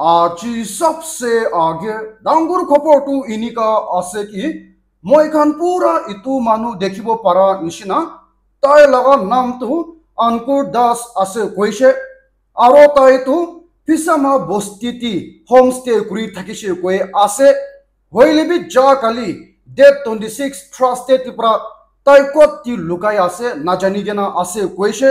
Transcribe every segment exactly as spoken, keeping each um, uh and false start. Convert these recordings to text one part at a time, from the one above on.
Aji sabse aage dangor khobor tu enika ase ki, moi khan pura itu manu dekhibo para nishina, tai laga naam tu Ankur Das ase koishe, aro tai tu Phisama bosti ti homestay kuri thakishe koi ase. Hoile bi ja kali date twenty six Thursday ti pra tai kot ti lukai ase najani kena ase koishe.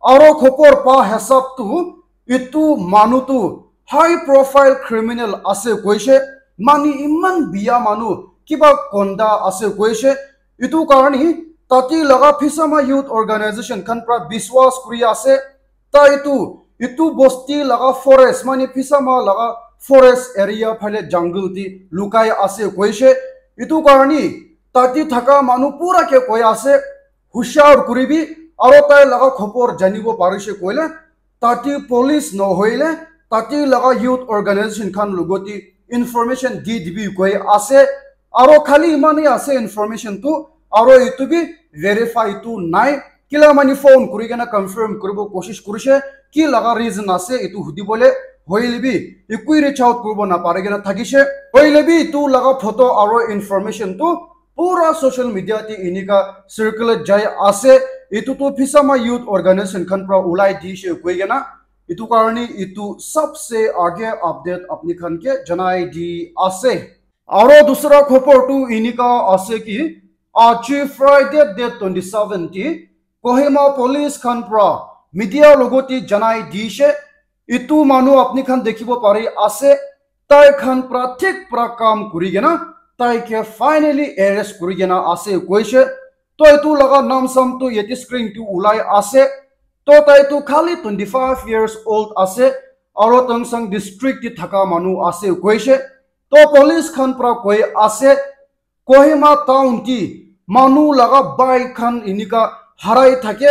Aro khobor pa hisab tu itu manu tu high profile criminal ase koishe, mani iman biya manu, kiba konda ase koishe. Itu karni tati laga Phisama Youth Organization khan pra biswas kuri ase. Tai tu itu bosti laga forest, mani Phisama laga forest area phale jungle ti lukai ase koishe. Itu karni tati thaka manu pura ke koi ase, hushar kuribi, aro tai laga khobor janibo parishe koile, tati police nohoile, tati laga youth organization khan logoti information di dibi koi ase. Aro khali imane ase information tu, aro itu bi verify tu nai. Kila mani phone kuri kena confirm kuribo koshish kurishe, ki laga reason ase itu hudibole, hoile bi ekui reach out kuribo napare kena thakishe. Hoile bi itu laga photo aro information tu pura social media te enika circulate jai ase. Itu tu Phisama Youth Organization khan pra ulai dishe koi kena. Itu karni itu sabse aage update apni khan ke janai di ase. Aro dusra khobor tu enika ase ki, aji Friday date twenty seven ti Kohima police khan pra media logoti janai dishe, itu manu apni khan dekhibo pari ase, tai khan pra thik pra kam kuri kena tai ke finally arrest kuri kena ase koishe. To itu laga naam sam tu yate screen tu ulai ase. To tai tu khali twenty five years old ase, aro Tuensang district ti thaka manu ase koishe. To police khan pra koi ase, Kohima town ti manu laga bike khan enika harai thake,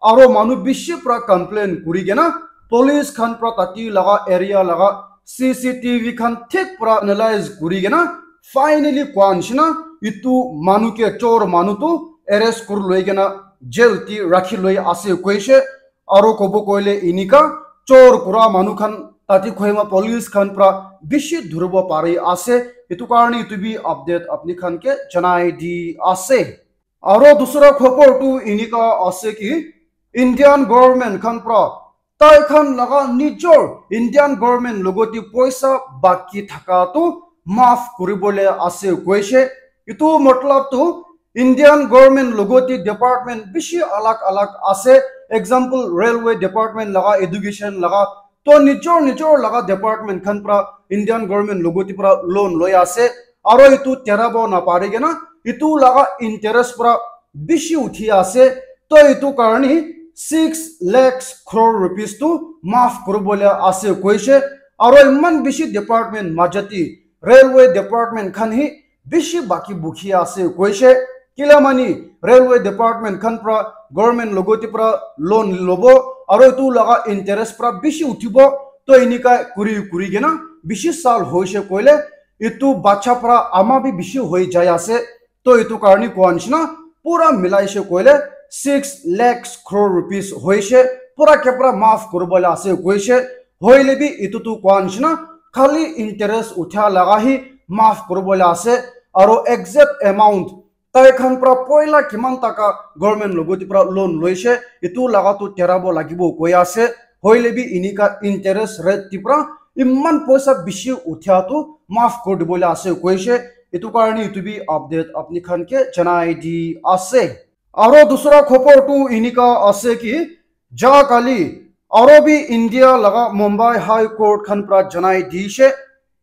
aro manu bishi pra complain kuri kena police khan pra tati laga area laga C C T V khan thik pra analyze kuri kena finally kwan shina itu manu ke chor manu tu arrest kuri loi kena jail ti rakhi loi ase koishe. Aro kobo koile enika chor kura manu khan tati Kohima police khan pra bishi dhuribo pari ase. Itu karni itu bi update apni khan ke janai di ase. Aro dusra khobor tu enika ase ki, Indian government khan pra tai khan laga nijor Indian government logoti poisa baki thaka tu maaf kuribole ase koishe. Itu matlab tu Indian government logoti department bishi alag alag ase. Example, railway department laga, education laga. To nijor nijor laga department khan pra Indian government logoti pra loan loi ase. Aro itu terabo napari kena itu laga interest pra bishi uthi ase. To itu karni six lakhs crore rupees tu maaf kuribole ase koishe. Aro iman bishi department majati railway department khan hi bishi baki bukhi ase koishe. Kila mani railway department khan pra government logoti pra loan lobo, aro itu laga interest pra bishi uthibo. To enika kuri kuri kena bishi sal hoishe koile itu bacha pra ama bi bishi hoi jai ase. To itu karni koa nishina pura milaishe koile six lakhs crore rupees hoishe, pura ke pura maaf kuribole ase koishe. Hoile bi itu tu koa nishina khali interest utha laga hi maaf kuribole ase, aro exact amount tai khan pra poila kiman taka government logoti pra loan loishe itu laga tu terabo lagibo koi ase. Hoile bi enika interest rate ti pra iman poisa bishi uthia tu maaf kuri dibole ase koishe. Itu karni itu bi update apni khan ke janai di ase. Aro dusra khobor tu enika ase ki, ja kali aro bi India laga Mumbai High Court khan pra janai dishe,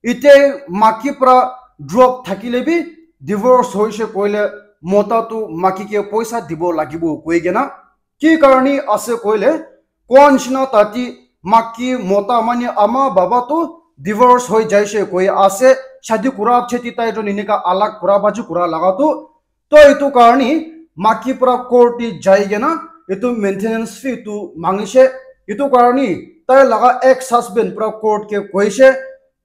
ite maki pra drop thakile bi divorce hoishe koile mota tu maki ke poisa dibo lagibo koi kena. Ki karni ase koile, koa nishina tati maki mota mani ama baba tu divorce hoi jaishe koi ase, shadi kura cheti tai jon enika alag kura baju kura laga tu. To itu karni maki pra court ti jai kena itu maintenance fee tu mangishe. Itu karni tai laga ex husband pra court ke koishe,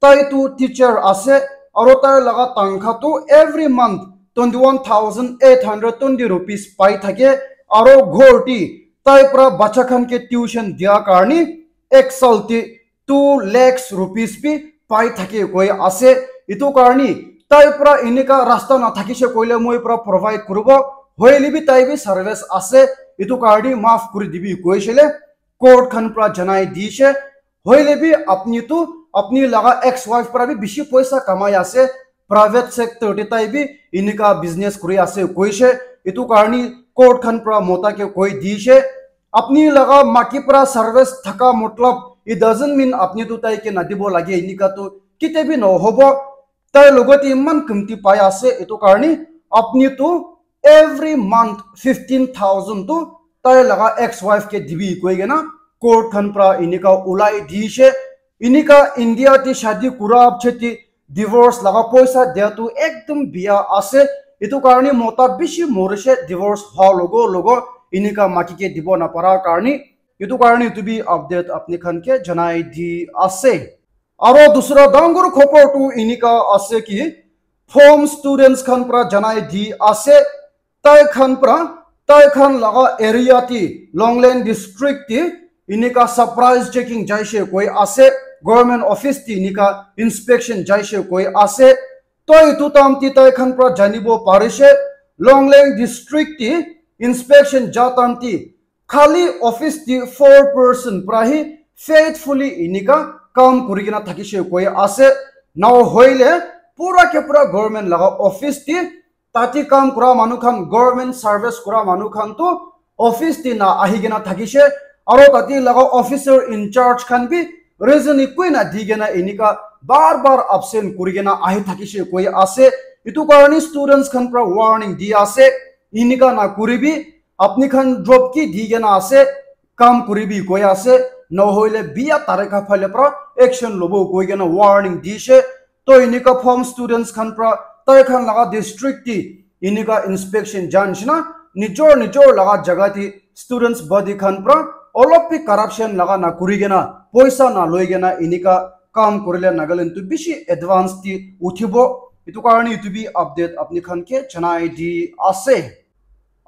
tai tu teacher ase, aro tai laga tangkha tu every month twenty one thousand eight hundred twenty rupees pai thake, aro ghor ti tai pra bacha khan ke tuition dia karni ek sal ti two lakhs rupees bi pai thake koi ase. Etu karni tai pra enika rasta nathakishe koile moi pra provide kuribo, hoile bi tai bi service ase, etu karni maaf kuri dibi koishele court khan pra janai dishe. Hoile bi apni tu apni laga ex wife pra bi bishi poisa kamai ase, private sector te tai bi enika business kuri ase koishe. Etu karni court khan pra mota ke koi dishe, apni laga maki pra service thaka matlab it doesn't mean apni tu tai ke nadibo lage, enika tu kite bi nohobo. Tai logote iman kimti pai ase, etu karni apni tu every month fifteen thousand tu tai laga ex wife ke dibi koi kena court khan pra enika ulai dishe. Enika India te shadi kura cheti divorce laga poisa dia tu ekdum biya ase. Etu karni mota bishi morishe divorce hoa logo logo enika maki ke dibo napara karni. Etu karni etu bi update apni khan ke janai di ase. Aro dusra dangor khobor tu enika ase ki, phom students khan pra janai di ase, tai khan pra, tai khan laga area te, Longleng district te, enika surprise checking jaishe koi ase, government office te enika inspection jaishe koi ase. Toi etu time te tai khan pra janibo parishe, Longleng district te inspection ja time te khali office te four person pra hi faithfully enika kam kuri kena thakishe koi ase. Nao hoile pura ke pura government laga office te tati kam kura manu khan, government service kura manu khan tu office te na ahi kena thakishe, aro tati laga officer in charge khan bi reason ekoi na di kena enika bar bar absent kuri kena ahi thakishe koi ase. Etu karni students khan pra warning di ase, enika na kuribi, apni khan drop ki di kena ase, kam kuribi koi ase, nohoile biya tarikha phale pra action lobo koi kena warning dishe. To enika phom students khan pra tai khan laga district te enika inspection ja nishina nijor nijor laga jaga te students body khan pra olop bi corruption laga na kuri kena poisa na loi kena enika kam kurile Nagaland tu bishi advance te uthibo. Etu karni etu bi update apni khan ke janai di ase.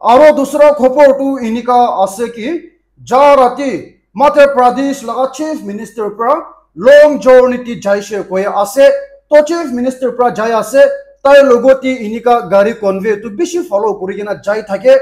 Aro dusra khobor tu enika ase ki, ja rati Madhya Pradesh laga Chief Minister pra long journey ti jaishe koi ase. To Chief Minister pra jai ase, tai logote enika gari convoy tu bishi follow kuri kena jai thake.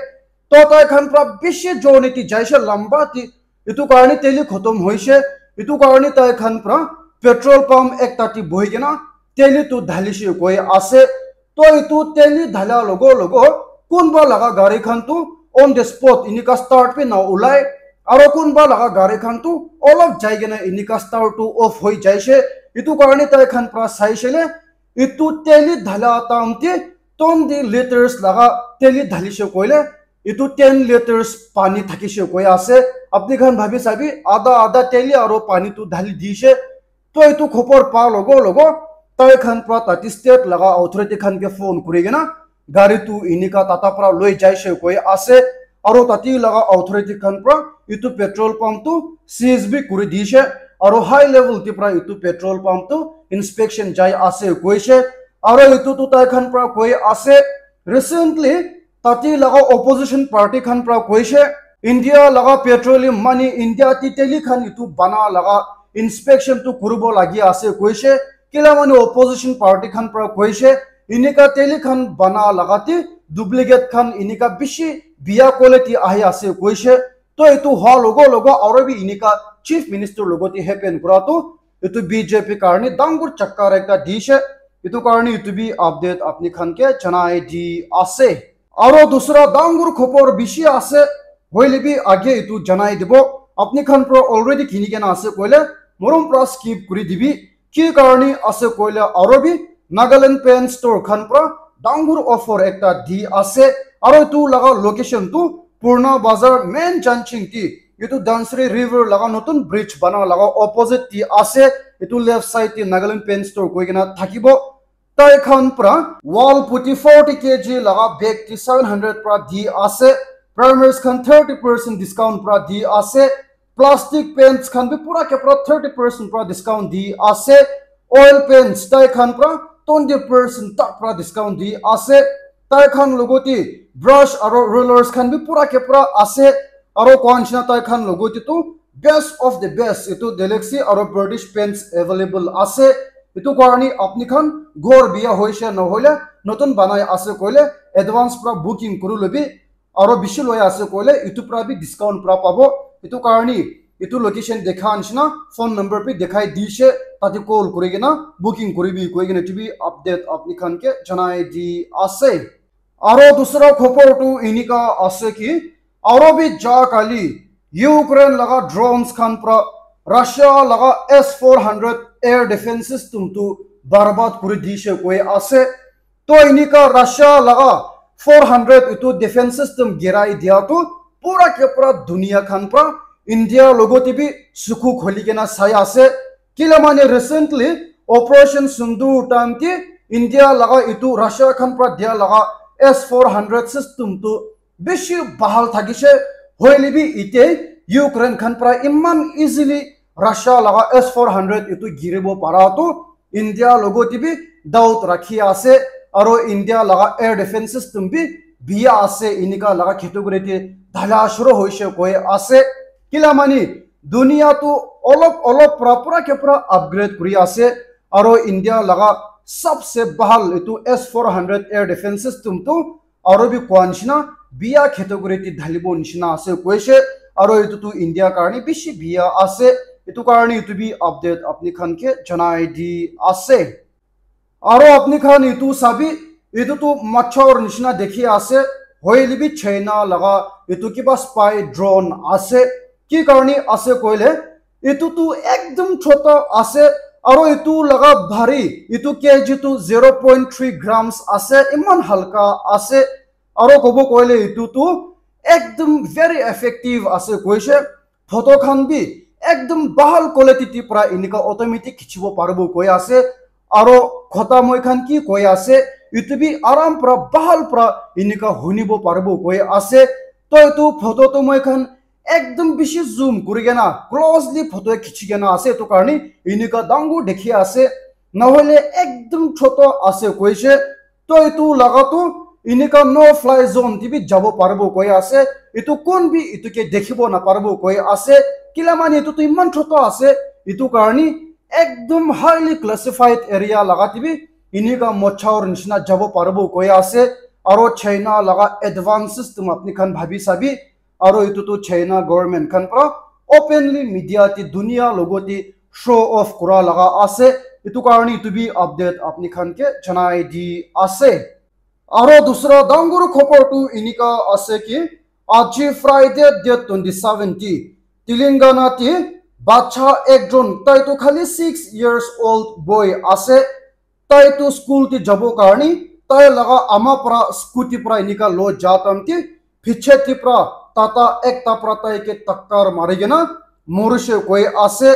To tai khan pra bishi journey ti jaishe lamba ti, etu karni teli khotom hoishe, etu karni tai khan pra petrol pump ekta ti bohi kena teli tu dhalishe koi ase. To etu teli dhala logo logo kunba laga gari khan tu on the spot enika start pe na ulai, aro kunba laga gari khan tu olop jai kena enika start tu off hoi jaishe. Etu karni tai khan pra saishe le, etu teli dhala time te twenty liters laga teli dhalishe koile, etu ten liters pani thakishe koi ase. Apni khan bhabi sabi, ada ada teli aro pani tu dhali dishe. To etu khobor pa logo logo tai khan pra tati state laga authority khan ke phone kuri kena gari tu enika tata pra loi jaishe koi ase. Aro tati laga authority khan pra etu petrol pump tu seize bi kuri dishe. Aro high level ti pra etu petrol pump tu inspection jai ase koishe. Aro etu tu tai khan pra koi ase, recently tati laga opposition party khan pra koishe, India laga petroleum mane India ti teli khan etu bana laga inspection tu kuribo lagi ase koishe. Kila mane opposition party khan pra koishe, enika teli khan bana laga ti duplicate khan enika bishi biya quality ahi ase koishe. To etu hoa logo logo aro bi enika Chief Minister logote happen kura tu etu B J P karni dangor chakkar ekta dishe. Etu karni etu bi update apni khan ke janai di ase. Aro dusra dangor khobor bishi ase, hoile bi age etu janai dibo. Apni khan pra already kini kena ase koile morom pra skip kuri dibi. Ki karni ase koile aro bi Nagaland Paint Store khan pra dangor offer ekta di ase. Aro etu laga location tu Purna Bazar main junction ti, etu Dhansiri River laga notun bridge bana laga opposite ti ase. Etu left side ti Nagaland Paint Store koi kena thakibo. Tai khan pra wall putty forty K G laga bag ti seven hundred pra di ase. Primers khan thirty percent discount pra di ase. Plastic paints khan bi pura ke pura thirty percent pra discount di ase. Oil paints tai khan pra twenty percent tak pra discount di ase. Tai khan logote brush aro rollers khan bi pura ke pura ase. Aro koa nishina tai khan logote tu Best of the best etu Galaxy aro British Paints available ase. Etu karni apni khan ghor biya hoise na hoile notun banai ase koile advance pra booking kuri lobi, aro bishi loi ase koile etu pra bi discount pra pabo. Etu karni etu location dekha nishina phone number bi dekhai dishe, tate call kuri kena booking kuribi koi kena etu bi update apni khan ke janai di ase. Aro dusra khobor tu enika ase ki, aro bi ja kali Ukraine laga drones khan pra Russia laga S four hundred air defense system tu barbad kuri dishe koi ase. To enika Russia laga four hundred itu defense system girai dia tu pura ke pura dunia khan pra India logote bi suku kholi kena sai ase. Kila mane recently Operation Sindoor time te India laga itu Russia khan pra dia laga S four hundred system tu bishi bahal thakishe, hoile bi ite Ukraine khan pra iman easily Russia laga S four hundred itu giribo para tu India logote bi doubt rakhi ase, aro India laga air defense system bi biya ase, inika laga category te dhala shuru hoise koi ase. Kila mani dunia tu olop olop pra pura ke pura upgrade kuri ase, aro India laga sabse bahal itu S four hundred air defense system tu aro bi koa nishina biya category te dhalibo nishina ase koise, aro itu tu India karni bishi biya ase. Itu karni itu bi update apni khan ke janai di ase. Aro apni khan itu sabi, itu tu machar nishina dekhi ase, hoile bi China laga itu kiba spy drone ase. Ki karni ase koile, itu tu ekdum chota ase, aro itu laga bhari, itu K G tu zero point three grams ase, iman halka ase. Aro kobo koile itu tu ekdum very effective ase koise. Photo khan bi ekdum bahal quality ti pra inika automatic khichibo paribo koi ase. Aro khota moi khan ki koi ase, itu bi aram pra bahal pra inika hunibo paribo koi ase. To itu photo to moi khan ekdum bishi zoom kuri kena closely photo khichi kena ase, itu karni inika dangor dekhi ase, nahole ekdum chota ase koise. To itu laga tu inika no fly zone te bi jabo paribo koi ase. Itu kun bi itu ke dekhibo na paribo koi ase. Kila mani itu tu iman chota ase. Itu karni ekdum highly classified area laga te bi inika mochar nishina jabo paribo koi ase. Aro China laga advance system apni khan bhabi sabi. Aro itu tu China government khan pra openly media te dunia logote show off kura laga ase. Itu karni itu bi update apni khan ke janai di ase. Aro dusra dangor khobor tu inika ase ki, aji Friday date twenty seven te Telangana te bacha ekjon, tai tu khali six years old boy ase. Tai tu school te jabo karni tai laga ama pra scooty pra inika loi ja time te piche te pra tata ekta pra tai ke takkar mari kena morise koi ase.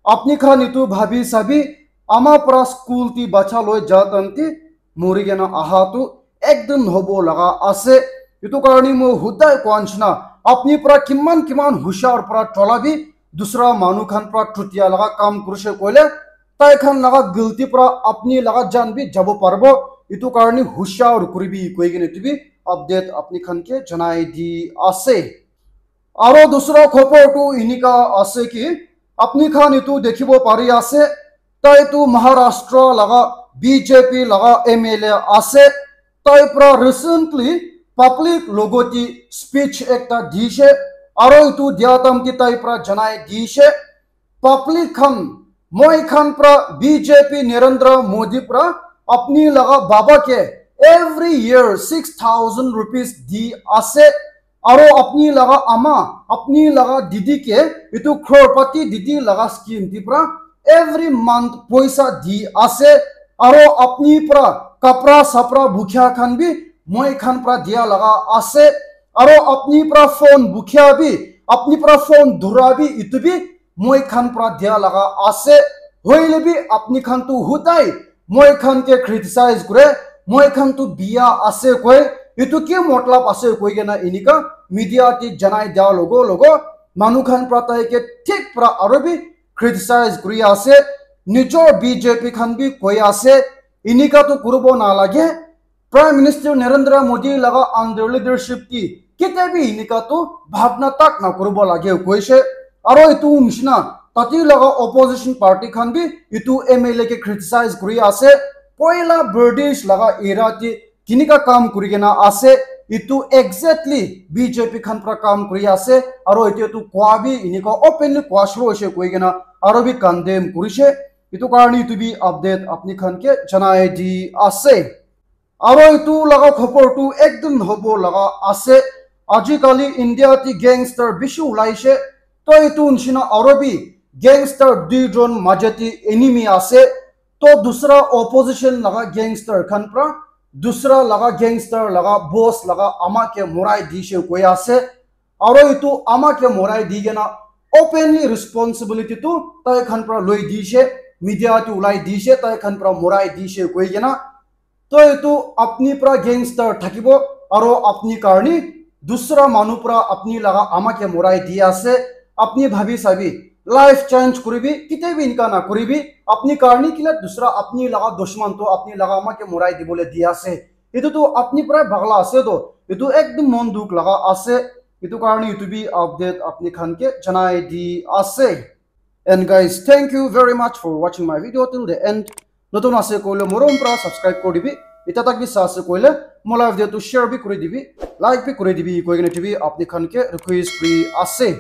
Apni khan itu bhabi sabi, ama pra school te bacha loi ja time te mori kena aha tu ekdum hobo laga ase. Itu karni moi hudai koa nishina, apni pra kiman kiman hushar pra tola bi dusra manu khan pra tutia laga kam kurise koile, tai khan laga galti pra apni laga jan bi jabo paribo. Itu karni hushar kuribi koi kena itu bi update apni khan ke janai di ase. Aro dusra khobor tu inika ase ki, apni khan itu dekhibo pari ase, tai tu Maharashtra laga B J P laga M L A ase. Tai pra recently public logote speech ekta dishe, aro itu dia time te tai pra janai dishe, public khan, moi khan pra B J P Narendra Modi pra apni laga baba ke every year six thousand rupees di ase. Aro apni laga ama, apni laga didi ke itu crorepati didi laga scheme te pra every month poisa di ase. Aro apni pra kapra sapra bukya khan bi moi khan pra dia laga ase. Aro apni pra phone bukya bi, apni pra phone dhura bi, itu bi moi khan pra dia laga ase. Hoile bi apni khan tu hudai moi khan ke criticize kure, moi khan tu biya ase koi, itu ki matlab ase koi kena inika media te janai dia logo logo manu khan pra tai ke thik pra aro bi criticize kuri ase. Nijor B J P khan bi koi ase, inika tu kuribo na lage. Prime Minister Narendra Modi laga under leadership te ketia bi inika tu bhabna tak na kuribo lage koise. Aro etu nishina tate laga opposition party khan bi etu M L A ke criticize kuri ase. Poila British laga era te kinika kam kuri kena ase, etu exactly B J P khan pra kam kuri ase. Aro etu etu kwa bi enika openly kwa shuru hoise koi kena aro bi condemn kurishe. Etu karne etu bi update apni khan ke janai di ase. Aro etu laga khobor tu ekdum hobo laga ase. Ajikali India te gangster bishi ulaishe. To etu nishina aro bi gangster duijon maja te enemy ase. To dusra opposition laga gangster khan pra dusra laga gangster laga boss laga ama ke morai dishe koi ase. Aro etu ama ke morai di kena openly responsibility tu tai khan pra loi dishe, media te ulai dishe, tai khan pra morai dishe koi kena. To etu apni pra gangster thakibo, aro apni karni dusra manu pra apni laga ama ke morai di ase, apni bhabi sabi, life change kuribi, kite bi inka na kuribi, apni karni kila dusra apni laga dushman to apni laga ama ke morai dibole di ase. Etu tu apni pra bagla ase to, etu ekdum mon dukh laga ase, etu karni etu bi update apni khan ke janai di ase. And guys, thank you very much for watching my video till the end. Notun ase koile morom pra subscribe kuri dibi. Eta tak bi sa ase koile mo live video tu share bi kuri dibi, like bi kuri dibi koi kena etu bi apni khan ke request kuri ase.